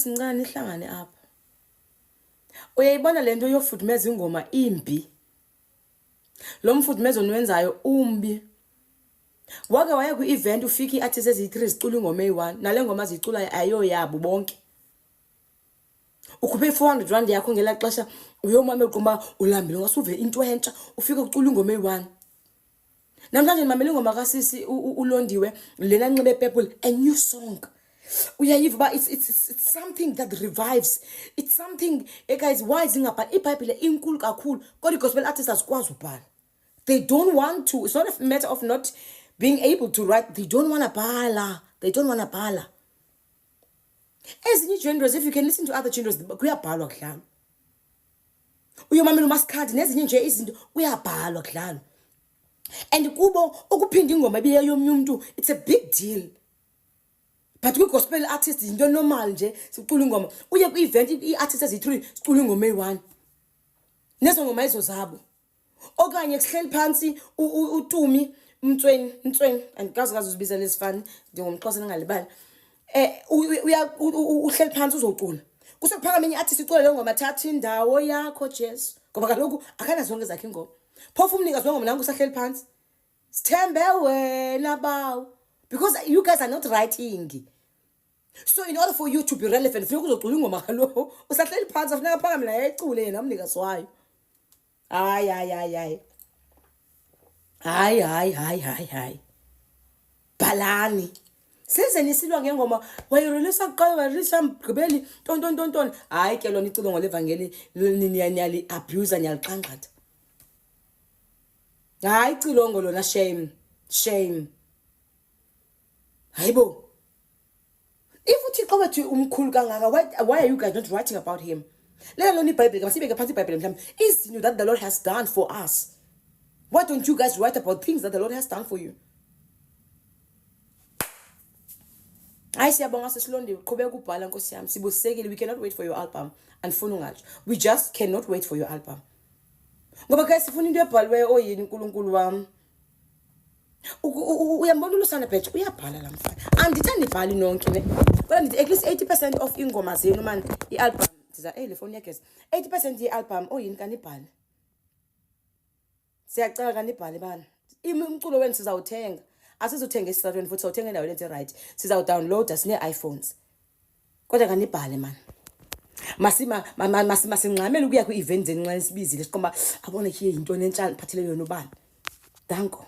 Sisi, ndicela nihlangane apha. Uyayibona le nto yofudumeza ingoma imbi? Lo mfudumezo niwenzayo umbi. Wake waya kwi-event ufike ii-artist eziyi-three zicula ingoma eyi-one, nale ngoma ziyiculayo ayoyabo bonke. Ukhuphe i-R400 yakho ngelaa xesha uyomamela uqonda uba ulambile, ungasuve into entsha, ufike ucula ingoma eyi-one. Namhlanje ndimamele ingoma kasisi uLondiwe lena nxibe purple, a new song. Uyayiva uba it's something that revives. It's something, guys, why zingabhali? IBhayibhile inkulu kakhulu, kodwa i-gospel artists azikwazi ubhala. They don't want to. It's not a matter of not being able to write. They don't want to bhala. They don't want to bhala. Ezinye ii-genres, if you can listen to other genres, kuyabhalwa kudlalwa. Uyomamela umaskandi nezinye nje izinto, kuyabhalwa kudlalwa. And kubo ukuphinda ingoma ebiyeyomnye umntu, it's a big deal. But kwi-gospel artist yinto normal nje, sicula ingoma. Uye kwi-event ii-artist eziyi-three sicula ingoma eyi-one. Nezo ngoma ezo zabo. Okanye kuhleli phantsi uTumi Mtsweni, Mtsweni, andikazi kazi uzibiza lezifani, ndingumXhosa ningalibali. Uhleli phantsi uzocula. Kusekuphakama enye i-artist icule le ngoma, thatha indawo yakho Jesu. Ngoba kaloku akanazo zonke zakhe iingoma. Phofu umnikazi wengoma nanku usahleli phantsi. Sithembe wena bawo. Because you guys are not writing. So in order for you to be relevant, funeka uzocula ingoma kaloku. Usahleli phantsi, funeka aphakame naye ayicule yena umnikazi wayo. Hayi, hayi, hayi, hayi. Hayi, hayi, hayi, hayi, hayi. Bhalani. Size nisilwa ngengoma, wayireleasa kuqala, wayireleasa mgqibeli, nton nton nton nton. Hayi ke lona icilongo levangeli niyali-abuse, niyaliqangqatha. Hayi icilongo lona, shame, shame. Hayibo. If uThixo wethu umkhulu kangaka, why are you guys not writing about him? Lela lona iBhayibhile, masibeke phantsi iBhayibhile mhlawumbi. Izinto that the Lord has done for us. Why don't you guys write about things that the Lord has done for you? Hayi, siyabonga sesilondiwe, qhubeka ubhala nkosi yami, sibusisekile. We cannot wait for your album. Andifuni ungatsho. We just cannot wait for your album. Ngoba guys, sifuna into ebhaliweyo. Oyini uNkulunkulu wami. Uyambona uLusana Bhetshe, uyabhala la mfana. Andithi anibhali nonke ne. Kodwa ndithi at least 80% of iingoma zenu man, i-album. Ndiza le fowuni iyageza. 80% ye-album oyini kanibhale. Siyacela kanibhale bana. Umculo wenu sizawuthenga. Asizuthenga esitratweni futhi, sizawuthenga endaweni ezi-right. Sizawudownloada, sinee-iPhones. Kodwa kanibhale man. Masingxamele ukuya kwi-event zenu nxa nisibizile, siqomba abone here yintoni entsha niphathele yona ubani. Danko.